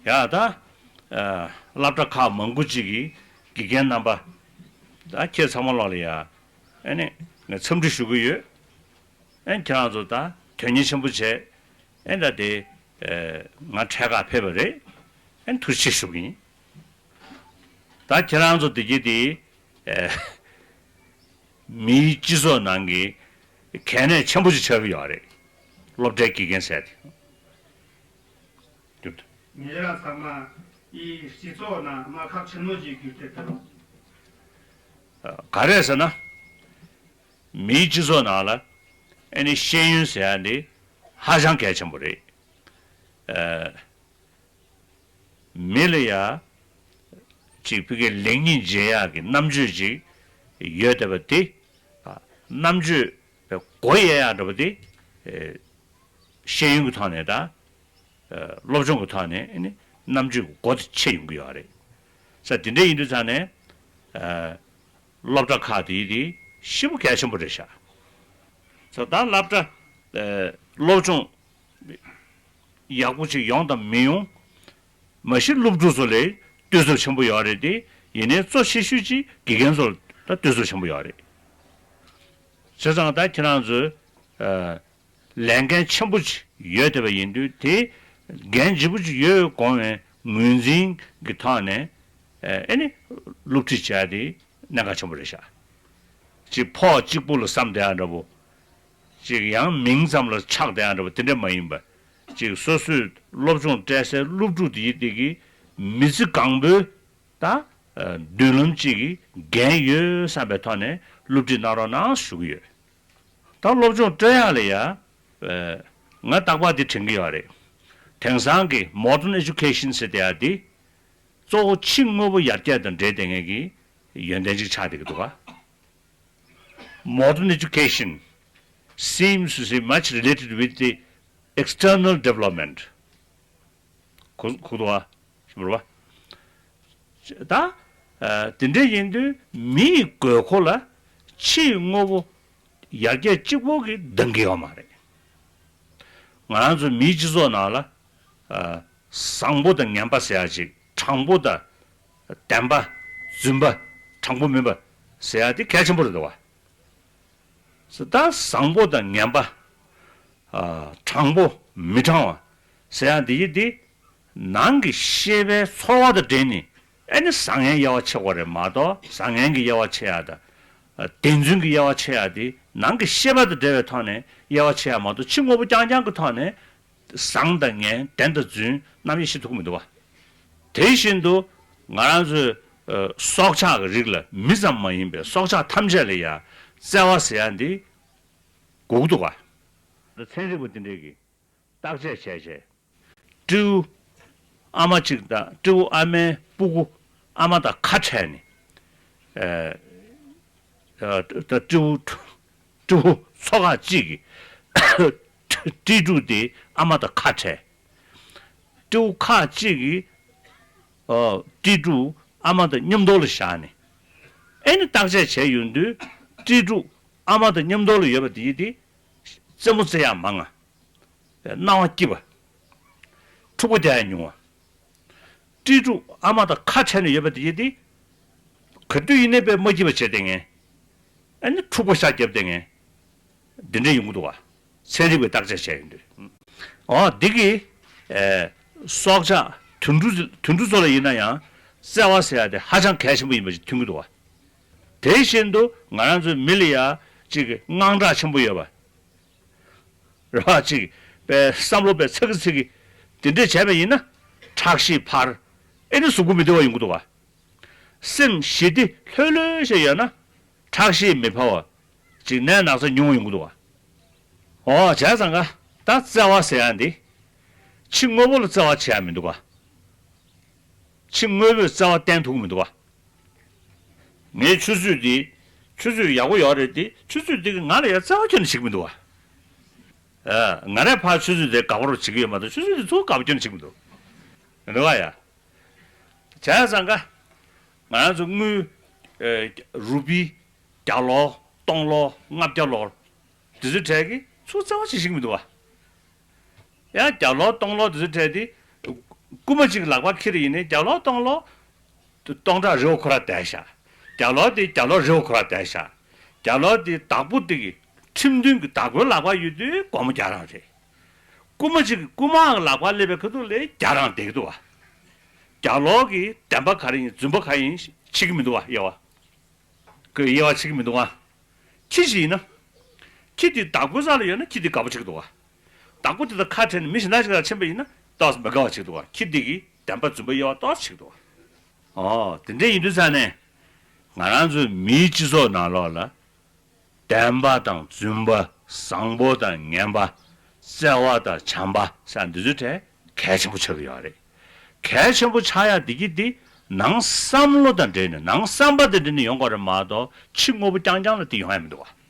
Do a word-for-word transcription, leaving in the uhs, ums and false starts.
ཡ་ད། ཨ། སློབ་གྲྭ་ཁག་མང་པོ་ཅིག་གི་དགེ་རྒན་རྣམ་པ། ད་ཁྱེད་ཚང་མ་ལོག་ལ་ཡ། ཨ་ནི་ང་འཚམས་འདྲི་ཞུ་གི་ཡོད། ཨ་ནི་ཁྱེད་རང་ཚོ་ད་དོན་གཉེར་ཆེན་པོ་བྱས། ཨ་ནི་ད་དེ། ཨ། ང་འཕྲད་ག་ཕེབས་པ་རེད། ཨ་ནི་ཐུགས་རྗེ་ཆེ་ཞུ་གི་ཡིན། ད་ཁྱེད་རང་ཚོ་བདེ་སྐྱིད་དེ། ཨ། མིའི་སྤྱི་ཚོགས་ནང་གི་གལ་གནད་ཆེན་པོ་ཞིག་ཆགས་ཀྱི་ཡོད་རེད། སློབ་གྲྭའི་དགེ་རྒན་ཟེར་དེ། ཉེ་རང་ཚང་མ་ཡི་སྤྱི་ཚོགས་ནང་དམག་ཁག་ཆེན་མོ་ཞིག་གྱུར་ཏེ་ད། ག་རེ་ཟེར་ན། མིའི་སྤྱི་ཚོགས་ནང་ལ་ཨ་ནི་ཤེས་ཡོན་ཟེར་ཡ་འདི་ཧ་ཅང་གལ་ཆེན་པོ་རེད། ཨ། མི་ལ་ཡ་ཅིག་ཕ་གིའི་ལེགས་ཉེས་འབྱེད་ཡག་གི་རྣམ་དཔྱོད་ཅིག་ཡོད་བསྡད་པ་དེ། ཨ། རྣམ་དཔྱོད་སྒོ་དབྱེ་ཡག་འདྲ་པོ་དེ། ཨེ། ཤེས་ཡོན་གྱི་ཐོག་ནས་དང་། ཨ། སློབ་སྦྱོང་གི་ཐོག་ནས་ཨ་ནི་རྣམ་དཔྱོད་ཀྱི་སྒོ་དེ་ཕྱེ་ཡོང་གི་ཡོད་རེད། ས་དེ་འདྲ་ཡིན་དུས་ཙང་ནས། ཨ། སློབ་གྲྭ་ཁག་དེ་དེ་ཞེ་པོ་གལ་ཆེན་པོ་རེད་ཤག་ས་ད་སློབ་གྲྭ། ཨ། སློབ་སྦྱོང་ཡག་པོ་ཅིག་ཡོང་དང་མི་ཡོང་། མ་གཞི་སློབ་ཕྲུག་ཚོ་ལ་བསྟོད་ཚབས་ཆེན་པོ་ཡོད་རེད་དེ། ཡིན་ནའི་གཙོ་ཆེ་ཤོས་ཅིག་དགེ་རྒན་ཚོ་ལ་ད་བསྟོད་ཚབས་ཆེན་པོ་ཡོད་རེད། བྱས་ཙང་ད་ཁྱེད་རང་ཚོས། ཨ། ལས་འགན་ཆེན་པོ་ཅིག་ཡོད་བསྡད་པ་ཡིན་དུས་དེ། འགན་ལྗིད་པོ་ཅིག་ཡོད་དགོངས་པའི་ངོས་འཛིན་གྱི་ཐོག་ནས། ཨ། ཨ་ནི་སློབ་ཁྲིད་བྱས་ཏེ་གནད་འགག་ཆེན་པོ་རེད་ཤག་ཅིག་ཕོགས་གཅིག་པུ་ལ་བསམ་བསྡད་ཡ་འདྲ་པོ། ཅིག་ཡང་མིང་ཙམ་ལ་ཆགས་བསྡད་ཡ་འདྲ་པོ་དེ་འདྲ་མ་ཡིན་པ། ཅིག་སོ་སོས་སློབ་སྦྱོང་སྤྲད་སའི་སློབ་ཕྲུག་དེ་ཡི་དེ་གི་མི་ཚེ་གང་པོའི་ད། ཨ། མདུན་ལམ་ཅིག་གི་འགན་ཡོད་བསམ་པའི་ཐོག་ནས་སློབ་ཁྲིད་གནང་རོགས་གནང་ཞུ་གི་ཡོད། ད་སློབ་སྦྱོང་སྤྲོད་ཡག་ལ་ཡ། ཨ། ང་རྟག་པར་འདི་དྲན་གྱི་ཡོད་རེད། དེང་སང་གི་modern education ཟེར་བསྡད་ཡ་འདི། གཙོ་བོ་ཕྱི་དངོས་པོ་ཡར་རྒྱས་དང་འབྲེལ་བསྡད་མཁན་གྱི་ཡོན་ཏན་ཅིག་ཆགས་བསྡད་ཀྱི་འདུག་ག Modern education seems to be much related with the external development. གོ་གོ་འདུག་ག་ཤེས་པ་རེད་པ། ད། ཨ། དེ་འདྲ་ཡིན་དུས་མི་ཡི་དགོས་མཁོ་ལ་ཕྱིའི་དངོས་པོ་ཡར་རྒྱས་གཅིག་པོ་གིས་འདང་གི་ཡོད་མ་རེད། ང་རང་ཚོ་མིའི་སྤྱི་ཚོགས་ནང་ལ། ཨ། བཟང་པོ་དང་ངན་པ་ཟེར་ཡ་ཅིག་དྲང་པོ་དང་བདེན་པ། རྫུན་པ། དྲང་པོ་མིན་པ་ཟེར་ཡ་དེ་གལ་ཆེན་པོ་རེད་འདུག་བ། ད་བཟང་པོ་དང་ངན་པ། ཨ། དྲང་པོ་མི་དྲང་བ་ཟེར་ཡ་འདི་ཡི་འདི། ནང་གི་ཤེས་པའི་ཚོར་བ་དང་འབྲེལ་ནས་ཨ་ནི་བཟང་ངན་དབྱེ་བ་ཕྱེ་དགོས་རེད་མ་གཏོགས། བཟང་ངན་གྱི་དབྱེ་བ་ཕྱེ་ཡ་དང་། ཨ། བདེན་རྫུན་གྱི་དབྱེ་བ་ཕྱེ་ཡ་དེ་ནང་གི་ཤེས་པ་དང་འབྲེལ་བའི་ཐོག་ནས་དབྱེ་བ་ཕྱེ་ཡ་མ་གཏོགས། ཕྱི་དངོས་པོ་རྐྱང་རྐྱང་གི་ཐོག་ནས་བཟང་དང་ངན། བདེན་དང་རྫུན་རྣམ་དབྱེ་ཕྱེ་ཐུབ་ཀྱི་མི་འདུག་བ། དེ་བཞིན་དུ་ང་རང་ཚོའི། ཨ། སྲོག་ཆགས་ཀྱི་རིགས་ལ། མི་ཙམ་མ་ཡིན་པའི་སྲོག་ཆགས་ཐམས་ཅད་ལ་ཡང་བརྩེ་བ་ཟེར་ཡ་འདི་དགོས་ཀྱི་འདུག་ག་ཚན་རིག་པ་འདི་འདྲས་ཀྱིས་བརྟག་དཔྱད་བྱས་བྱས། སྤྲེའུ་ཨ་མ་གཅིག་དང་། སྤྲེའུ་ཨ་མའི་སྤུ་གུ་ཨ་མ་དང་ཁ་བྲལ་ནས། ཨ། ཨ། སྤྲེའུ། སྤྲེའུ་ཚོ་ཁག་གཅིག་གིས་སྤྲེལ་ཕྲུག་དེ་ཨ་མ་དང་ཁ་བྲལ། སྤྲེའུ་ཁག་གཅིག་གིས། ཨ། སྤྲེལ་ཕྲུག་ཨ་མ་དང་མཉམ་དུ་ལ་བཞག་ནས། ཨེ་ནི་བརྟག་དཔྱད་བྱས་ཡོང་དུས་སྤྲེལ་ཕྲུག་ཨ་མ་དང་མཉམ་དུ་ལ་ཡོད་པ་དེ་ཡིན་ཏེ། རྩེད་མོ་རྩེ་ཡག་མང་ང་། སྣང་བ་སྐྱིད་པ། འཁྲུག་པ་རྒྱག་ཡག་ཉུང་བ། སྤྲེལ་ཕྲུག་ཨ་མ་དང་ཁ་བྲལ་ནས་ཡོད་པ་དེ་ཡིན་ཏེ། ག་དུས་ཡིན་ནའི་དཔེ་མ་སྐྱིད་པ་བྱས་བསྡད་མཁན། ཨ་ནི་འཁྲུག་པ་ཤ་རྒྱབ་བསྡད་མཁན། འདི་འདྲ་ཡོང་གི་འདུག་བ། ཚན་རིག་པས་བརྟག་དཔྱད་བྱས་ཡོང་དུས། འོ་འདི་གིས། ཨེ། སྲོག་ཆགས་དུད་འགྲོ། དུད་འགྲོ་ཚོ་ལ་ཡིན་ན་ཡང་བརྩེ་བ་ཟེར་ཡ་དེ་ཧ་ཅང་གལ་ཆེན་པོ་ཡིན་པ་ཞིག་མཐོང་གི་འདུག་བ། དེ་བཞིན་དུ་ང་རང་ཚོའི་མི་ལ་ཡ་ཅིག་དངངས་སྐྲག་ཆེན་པོ་ཡོད་པ། རེད་བ། ཅིག་པའི་བསམ་བློ་པའི་ཚ་གི་ཚིག་གི་དེ་འདྲས་བྱས་པ་ཡིན་ན། ཁྲག་ཤེད་འཕར། ཨེ་ནི་གཟུགས་པོ་མི་བདེ་བ་ཡོང་གི་འདུག་བ། སེམས་ཞི་བདེ་ལྷོད་ལྷོད་ཞིག་ཡོད་ན། ཁྲག་ཤེད་མི་འཕར་བ། ཅིག་ནད་ན་ཚ་ཉུང་བ་ཡོང་གི་འདུག་བ། འོ་བྱས་ཙང་ཀ་ད་བརྩེ་བ་ཟེར་ཡ་འདི། ཕྱི་དངོས་པོ་ལ་བརྩེ་བ་བྱེད་ཡ་མི་འདུག་ག་ཕྱི་དངོས་པོས་བརྩེ་བ་བསྟན་ཐུབ་ཀྱི་མི་འདུག་ག་ངའི་ཆུ་ཚོད་འདི། ཆུ་ཚོད་ཡག་པོ་ཡོད་རེད་དེ། ཆུ་ཚོད་འདི་གིས་ང་ལ་ཡ་བརྩེ་བ་ཁྱོན་ནས་བྱེད་ཀྱི་མི་འདུག་ག་ཨ། ང་རས་ཕར་ཆུ་ཚོད་དེ་དགའ་པོ་རུ་བྱེད་ཀྱི་ཡོད་མ་གཏོགས། ཆུ་ཚོད་དེ་ཚུར་དགའ་པོ་ཁྱོན་ནས་བྱེད་ཀྱི་མི་འདུག་རེད་བ་ཡ། བྱས་ཙང་ཀ་ང་རང་ཚོ་དངུལ། ཨེ། རུ་པི། བརྒྱ་ལོར། སྟོང་ལོར། ལྔ་བརྒྱ་ལོར། དེ་ཚོའི་གྲས་ཀྱིས་ཚུར་བརྩེ་བ་བྱེད་ཤེས་ཀྱི་མི་འདུག་བ། ཡང་བརྒྱ་ལོར་སྟོང་ལོར་དེ་ཚོའི་གྲས་དེ། རྐུན་མ་གཅིག་གི་ལག་པ་ཁྱེར་ཡིན་ནའི་རྒྱབ་ལོགས་སྟོང་ལོགས་སྟོང་ཕྲག་རི་བོ་ཁོ་ར་བསྡད་ཤག་རྒྱབ་ལོགས་དེ་རྒྱབ་ལོགས་རི་བོ་ཁོ་ར་བསྡད་ཤག་རྒྱབ་ལོགས་དེ་བདག་པོ་དེ་གི་ཁྲིམས་མཐུན་གྱི་བདག་པོའི་ལག་པ་ཡོད་དུས་སྒོར་མོ་བརྒྱ་རང་རེད། རྐུན་མ་གཅིག་གི་རྐུན་མ་གི་ལག་པ་སླེབས་པའི་ཁ་ཐུག་ལ་བརྒྱ་རང་བསྡད་ཀྱི་འདུག་བ། རྒྱབ་ལོགས་ཀྱི་བདེན་པ་ག་རེ་ཡིན་རྫུན་པ་ག་རེ་ཡིན་ཤེས་ཀྱི་མི་འདུག་བ་དབྱེ་བ། ཀྱི་དབྱེ་བ་ཕྱེ་གི་མི་འདུག་ཨ། ཁྱི་ཞིག་ཡིན་ན། ཁྱི་དེ་བདག་པོའི་རྩ་ལ་ཡོད་ན་ཁྱི་དེ་དགའ་པོ་བྱེད་ཀྱི་འདུག་ཨ། བདག་པོ་དེ་དང་ཁ་བྲལ་ནས་མི་གཞན་དག་ཅིག་ལ་ཕྱིན་པ་ཡིན་ན་ཏོག་ཙམ་མི་དགའ་བ་བྱེད་ཀྱི་འདུག་ཨ། ཁྱི་དེ་གིས་བདེན་པ་རྫུན་པ་དབྱེ་བ་ཏོག་ཙམ་ཕྱེ་གི་འདུག་ཨ། ཨོ་དེ་འདྲ་ཡིན་དུས་ཙང་ནས་ང་རང་ཚོའི་མིའི་སྤྱི་ཚོགས་ནང་ལོགས་ལ་བདེན་པ་དང་རྫུན་པ་བཟང་པོ་དང་ངན་པ་བརྩེ་བ་དང་བྱམས་པ་ཟེར་འདི་ཚོའི་གྲས་གལ་ཆེན་པོ་ཆགས་ཀྱི་ཡོད་རེད། གལ་ཆེན་པོ་ཆགས་ཡ་འདི་གི་འདི་ནང་བསམ་བློ་དང་འབྲེལ་ནས་ནང་བསམ་པ་དང་འབྲེལ་ནས་ཡོང་དགོས་རེད་མ་གཏོགས་ཕྱི་དངོས་པོ་རྐྱང་རྐྱང་ལ་དེ་ཡོང་ཡ་མི་འདུག་བ།